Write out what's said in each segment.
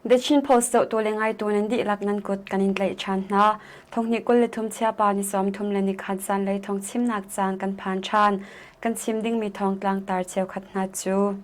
The Chin Post zohtu le ngaitu nan dihlak nan kut kan in tlaih ṭhan hna. Thonghnih 23 chiapa ni 30 le nikhat zanlei thawng chimnak caan kan phan ṭhan. Kan chim dingmi thawng tlangtar cheukhat hna cu.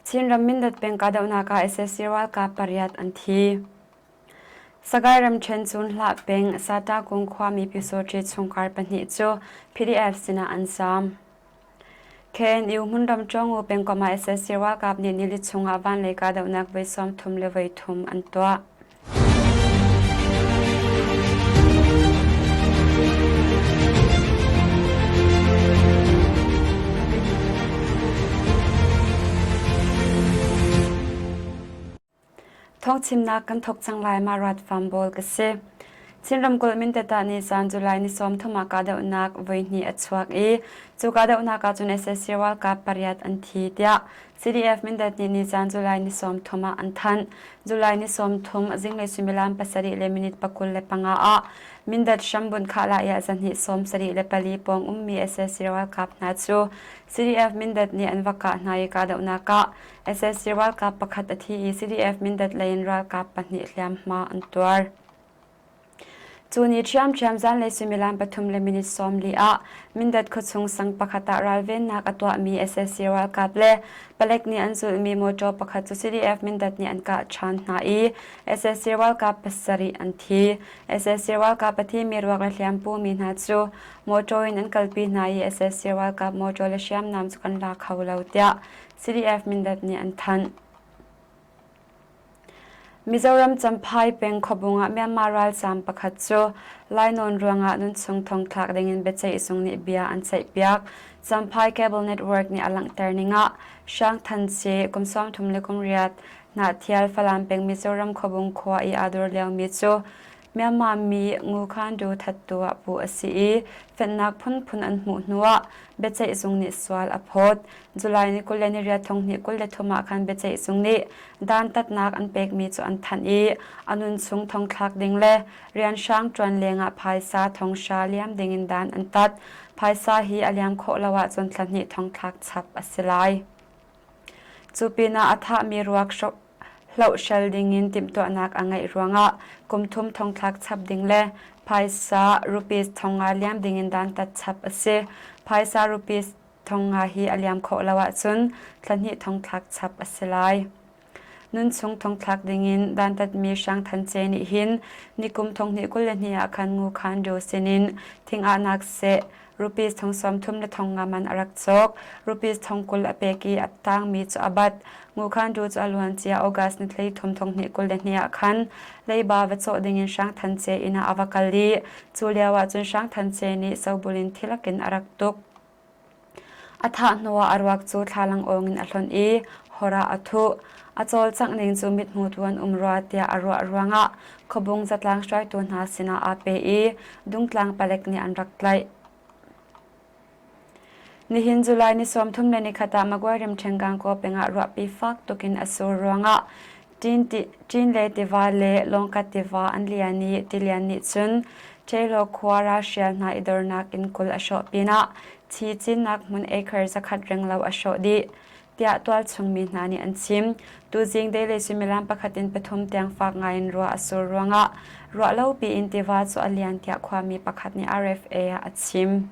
Chinram Mindat peng kahdohnak ah sac ralkap pariat an thi. Sagaing ramṭhen cun Hlah peng Satakung khuami Pyusawṭi chungkhar pahnih cu PDF sinah an zaam. KNU hmunram Chawngu pengkomh ah sac ralkap nih nili chungah vanlei kahdohnak voi 30 le voi thum an tuah. Thawngchimnak kan thawk cang lai ma rat farm bawl ka si. Chin ramkulh Mindat ah nizan July ni 30 ah kahdohnak voihnih a chuak i cu kahdohnak ah cun sac ralkap pariat an thi tiah CDF Mindat nih nizan July ni 30 ah an thanh. July ni 30 zinglei suimilam pasarih le minute 25 ah Mindat hrambunh khahlah ah zahnih 74 pawng ummi sac ralkap hna cu CDF Mindat nih an va kah hna i kahdohnak ah sac ralkap pakhat a thi i CDF Mindat lei in ralkap pahnih hliamhma an tuar. Cu ni ṭhiamṭhiam zanlei suimilam pathum le minute 40 ah Mindat khuachung sang pakhat ah ralvennak a tuahmi sac ralkap le palek nih an zulhmi mawṭaw pakhat cu CDF Mindat nih an kah ṭhan hna i sac ralkap pasarih an thi. sac ralkap a thimi ruak le hliampumi hna cu mawṭaw in an kalpi hna i sac ralkap mawṭaw le hriamnam cu kan la kho lo tiah CDF Mindat nih an thanh. Mizoram Champhai peng khuabung ah Myanmar ralzaam pakhat cu lainawn ruangah nunchung thongthlak dingin biaceih zung nih bia an ceihpiak. Champhai Cable Network nih a langhter ning ah Hrang Than Ci kum 38 Hnahthial Falam peng Mizoram khuabung khua i aa dor liomi cu Myanmar mi Ngu Khan Du thattu ah puh a si i fenhnak phunphun an hmuh hnuah biaceih zung nih sual a phawt. July ni 28 2023 ah khan biaceih zung nih dantatnak an pekmi cu an thanh i a nunchung thongthlak ding le rianhrang ṭuan lengah phaisa thonghra liam dingin dan an tat. Phaisa hi a liam khawh lo ahcun thla hnih thongthlak chap a si lai. Cu pinah a thahmi ruak hlohhral dingin timhtuahnak a ngeih ruangah kum thum thongthlak chap ding le phaisa rupees thongnga liam dingin dantat chap a si. Phaisa rupees thongnga hi a liam khawh lo ahcun thla hnih thongthlak chap a si lai. Nunchung thongthlak dingin dantatmi Hrang Than Ce nih hin nikum thonghnih 22 ah khan Ngu Khan Rio sinin thingahnak seh rupees thong 30 le thong nga man a rak cawk. Rupees thong 20 a pek i a tangmi cu a bat. Ngu Khan Ru cu a luancia August ni 13 thong hnih 22 ah khan leiba va cawh dingin Hrang Than Ce inn ah a va kal i cu lio ah cun Hrang Than Ce nih sobul in thilak in a rak tuk. A thah hnuah a ruak cu thlalangawng in a hlonh i hor ah a thuh. A cawlcangh ning cu mithmutu an um rua tiah a ruah ruangah khuabung zatlang hruaitu hna sinah aa pe i Dungtlang palek nih an rak tlaih. Nihin July ni 31 ah Magway ramṭhen Gangaw peng ah ruahpi fak tuk in a sur ruangah Ṭin le tiva le Lawngkat tiva an lian i tilian nih cun Ṭhehlo khua ralhrial hna i dornak inn 20 a hrawh pinah thi cinnak hmun acre zakhat renglo a hrawh dih, tiah tualchung mi hna nih an chim. Tuzing deilei suimilam pakhat in pathum tiang fak ngaiin ruah a sur ruangah ruahlopi in tiva cu a lian tiah khuami pakhat nih RFA ah a chim.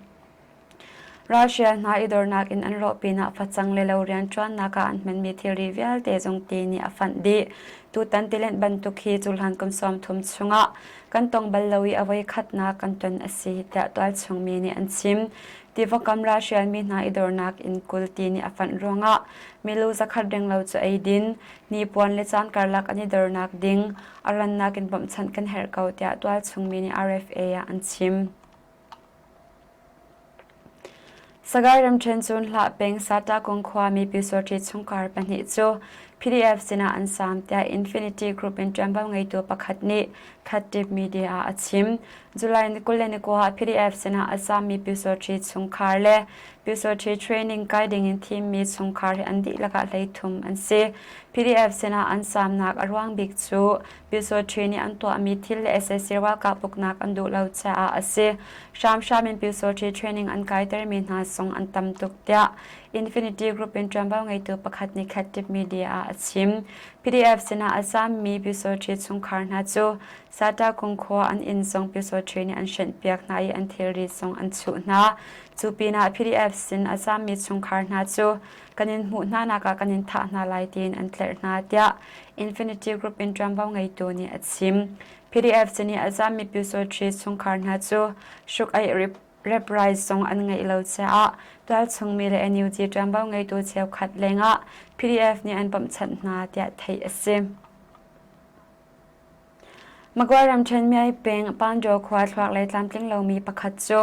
Ralhrial hna i dornak in an rawh pinah facang le lo rianṭuannak ah an hmanmi thilri vialte zong ti nih a fanh dih. Tutan tilenh bantuk hi cuhlan kum 30 chungah kan tong bal lo i a voikhatnak kan ton a si tiah tualchung mi nih an chim. Tiva kam ralhrial mi hna i dornak in 20 ti nih a fanh ruangah milu zakhat renglo cu eidin, hnipuan le caan karlak an i dornak ding a rannak in bawmhchanh kan herh ko tiah tualchung mi nih RFA ah an chim. Sagaing ramṭhen cun Hlah peng Satakung khuami Pyusawṭi chungkhar pahnih cu PDF sinah an saam tiah Infinity Group in ṭuanvo ngeitu pakhat nih Khattip Media ah a chim. July ni 29 ah PDF sinah a saammi Pyusawṭi chungkhar le Pyusawṭi training kai dingin thimmi chungkhar hi an dihlak ah 13 an si. PDF sinah an saamnak a ruang bik cu Pyusawṭhi nih an tuahmi thil le sac ralkap uknak an duh lo caah a si. Hramhram in Pyusawṭhi training an kaitermi hna zong an tam tuk tiah Infinity Group in ṭuanvo ngeitu pakhat nih Khattip Media ah a chim. PDF sinah a zaammi Pyusawṭhi chungkhar hna cu Sata Kung khua an inn zong Pyusawṭhi nih an hrenhpiak hna i an thilri zong an chuh hna. Cu pinah PDF sin a zaammi chungkhar hna cu kan in hmuh hna nak ah kan in thah hna lai tiin an tlerh hna tiah Infinity Group in ṭuanvo ngeitu nih a chim. PDF nih a zaammi Pyusawṭhi chungkhar hna cu hruk-aih reprai zong an ngeih lo caah tualchungmi le NUG ṭuanvo ngeitu cheukhat lengah PDF nih an bawmhchanh hna tiah theih a si. Magway ramṭhen Myay peng Pandaw khua thluak lei tlamtling lomi pakhat cu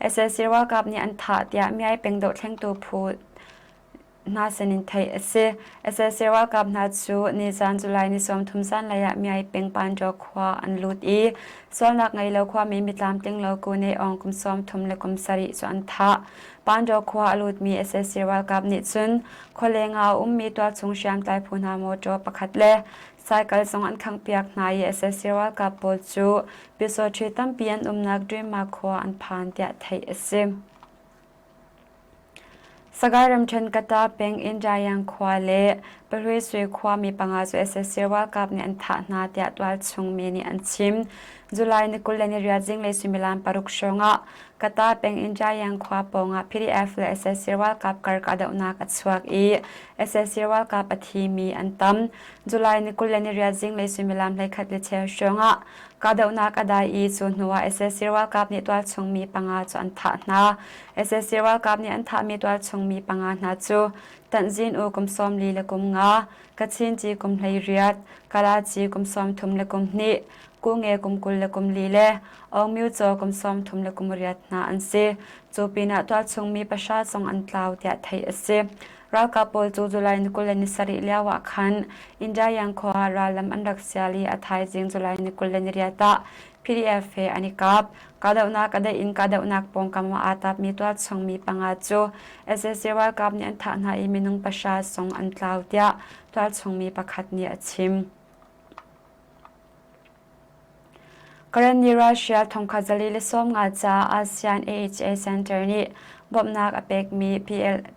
sac ralkap nih an thah tiah Myay peng dohthlengtu phu hna sinin theih a si. Sac ralkap hna cu nizan July ni 30 zanlei ah Myay peng Pandaw khua an lut i sualnak ngei lo khuami mitlamtling lo Ku Ne Aung kum 30 le kum sarih cu an thah. Pandaw khua a lutmi sac ralkap nih cun khualeng ah a ummi tualchung hriamtlai phu hna mawṭaw pakhat le Saikal zong an khanghpiak hna i sac ralkap pawl cu pyusawṭhi tampi an umnak Drima khua an phan tiah theih a si. Sagaing ramṭhen Kata peng Injayang khua le Pahlui khua mi panga cu sac ralkap nih an thah hna tiah tualchung mi nih an chim. July ni 28 zinglei suimilam paruk hrawngah Kata peng Injayang khua pawngah PDF le sac ralkap kar kahdohnak a chuak i sac ralkap a thimi an tam. July ni 28 zinglei suimilam 11 le cheu hrawngah kahdohnak a dai i cu hnuah sac ralkap nih tualchung mi panga cu an thah hna. Sac ralkap nih an thahmi tualchung mi panga hna cu Tanzin U kum 44 le kum nga, Kachin Ci kum 18, Kala Ci kum 33 le kum hnih, Kunge kum 20 le kum li le Aung Caw kum 33 le kum riat hna an si. Cu pinah tualchung mi pahra zong an tlau tiah theih a si. Ralkap pawl cu July ni 20 le ni sarih lio ah khan India khua ah rallam an rak sial i a thaizing July ni 28 ah PDF he an i kap. Kahdohnak a daih in kahdohnak pawngkam ah aa tapmi tualchung mi panga cu sac ralkap nih an thah hna i minung pahra zong an tlau tiah tualchung mi pakhat nih a chim. Karenni Russia thongkhat 450 ca ASEAN AHA Center nih bawmhnak a pekmi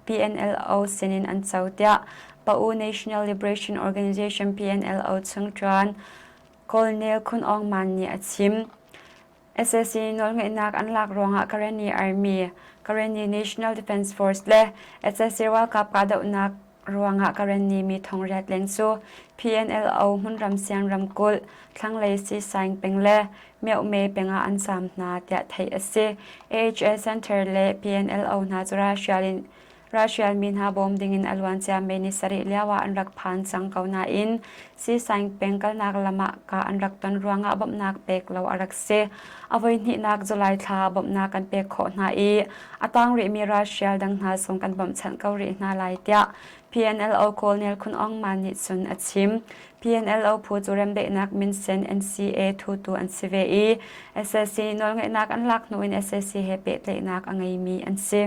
PNLO sinin an co tiah Pa-U National Liberation Organization PNLO chungṭuan Colonel Khun Aung Man nih a chim. Sac nawlngeihnak an lak ruangah Karenni Army, Karenni National Defense Force le sac ralkap kahdohnak ruangah Karenni mi thongriat leng cu PNLO hmunram Sian ramkulh thlanglei Sisaing peng le Myohme peng ah an zaam hna tiah theih a si. AHA Center le PNLO hna cu ralhrial mi hna bawm dingin a luancia May ni sarih lio ah an rak phan cang ko nain Sisaing peng kalnak lam ah ka an rak ton ruangah bawmhnak pek lo a rak si. A voihnihnak July thla bawmhnak kan pek khawh hna i a tang rihmi ralhrial dang hna zong kan bawmhchanh ko rih hna lai tiah PNLO Colonel Khun Aung Man nih cun a chim. PNLO phu cu remdaihnak minsen NCA thutu an si ve i sac nawlngeihnak an lak hnu in sac he pehtlaihnak a ngeimi an si.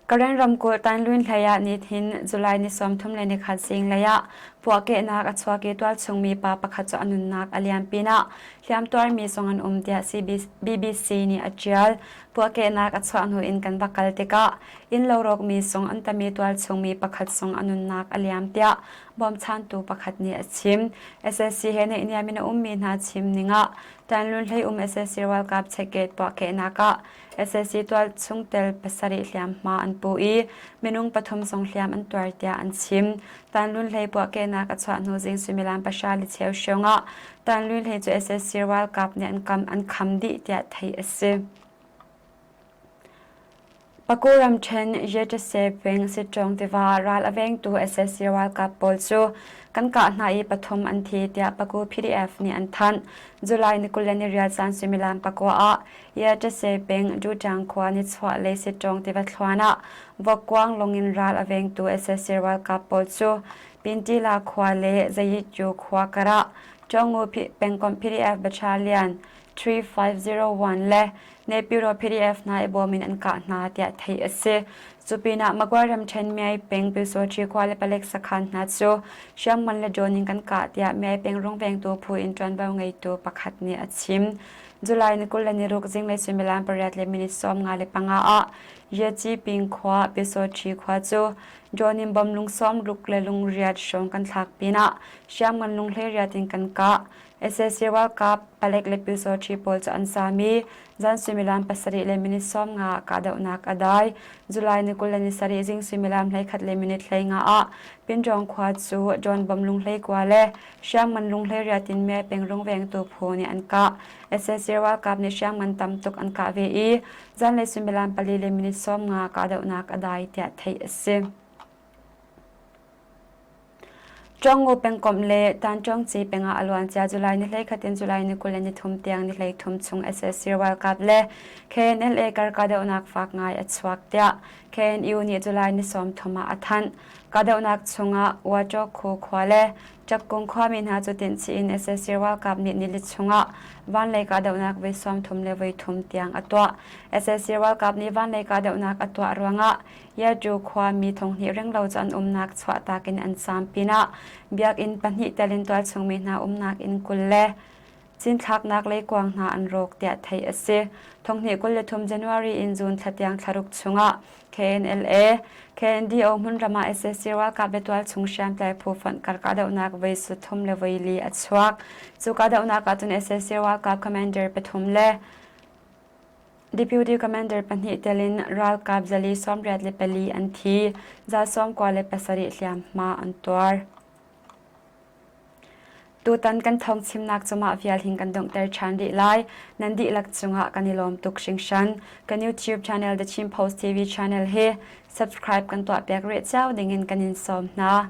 Karen ramkulh Tanlwin hlei ah nihin July ni 31 zinglei ah puahkehnak a chuak i tualchung mi pa pakhat cu a nunnak a liam pinah hliamtuarmi zong an um tiah BBC nih a ṭial. Puahkehnak a chuah hnu in kan va kal tikah innlo rawkmi zong an tami tualchung mi pakhat zong a nunnak a liam tiah bawmchantu pakhat nih a chim. Sac he naihniam in a ummi hna chim ning ah Tanlwin hlei um sac ralkap checkgate puahkehnak ah Sac tual chungtel pasarih hliamhma an pu i minung pathum zong hliam an tuar tiah an chim. Tanlun hlei puahkehnak a chuah hnu zing suimilam pahra le cheu hrawng ah Tanlun hlei cu sac ralkap nih an kam an kham dih tiah theih a si. Paku ramṭhen Yetase peng Siṭawng tiva ral a vengtu sac ralkap pawl cu kan kah hna i pathum an thi tiah Paku PDF nih an thanh. July ni 28 zan suimilam pakua ah Yatase peng Dutang khua nichuahlei Siṭawng tiva thluan ah vokkuang lawng in ral a vengtu sac ralkap pawl cu Pintila khua le Zayityu khua karah Ṭawngu pengkomh PDF Battalion. 3501 le Nepiro PDF hna i bawm in an kah hna tiah theih a si. Cupinah Magway ramṭhen Myay peng Pyusawṭhi khua le palek sakhan hna cu hriamngan le drone in kan kah tiah Myay peng rungvengtu phu in ṭuanvo ngeitu pakhat nih a chim. July ni 26 zinglei suimilam pariat le minute 55 ah Yaci ping khua Pyusawṭhi khua cu drone in bom lung sawm ruk le lung riat hrawng kan thlak pinah hriamngan lung hleiriat in kan kah. Sac ralkap palek le pyusawṭhi pawl cu an zaam i zan suimilam pasarih le minute 15 ah kahdohnak a dai. July ni 27 zing suimilam 11 le minute 15 ah Pinṭawng khua cu drone bom lung 19 le hriamngan lung 18 in Mya peng rungvengtu phu nih an kah. Sac ralkap nih hriamngan tam tuk an kah ve i zanlei suimilam pali le minute 15 kahdohnak a dai tiah theih a si. Ṭawngngu pengkomh le Tanṭawngci peng ah a luancia July ni 11 in July ni 23 tiang ni 33 chung sac ralkap le KNLA kar kahdohnak fak ngai a chuak tiah KNU nih July ni 30 ah a thanh. Kahdohnak chungah Waṭaw Khu khua le Ṭakkung khuami hna cu tinhchih in sac ralkap nih nili chungah vanlei kahdohnak voi 30 le voi thum tiang a tuah. Sac ralkap nih vanlei kahdohnak a tuah ruangah Yatu khuami thonghnih ringlo cu an umnak chuahtak in an caam pinah biakinn pahnih tel in tualchungmi hna umnak inn 20 le cinthlaknak leikuang hna an rawk tiah theih a si. Thonghnih 23 January in June thla tiang thlaruk chungah KNLA, KNDO hmunram ah sac ralkap le tualchung hriamtlai phu fonh kar kahdohnak voi thum le voi li a chuak. Cu kahdohnak ahcun sac ralkap commander pathum le Deputy Commander pahnih tel in ralkap 484 an thi, 97 hliamhma an tuar. Tutan kan thawngchimnak cu mah vial hin kan donghter ṭhan rih lai. Nan dihlak cungah kan i lawm tuk hringhran. Kan YouTube channel The Chin Post TV channel hi subscribe kan tuahpiak rih cio dingin kan in sawm hna.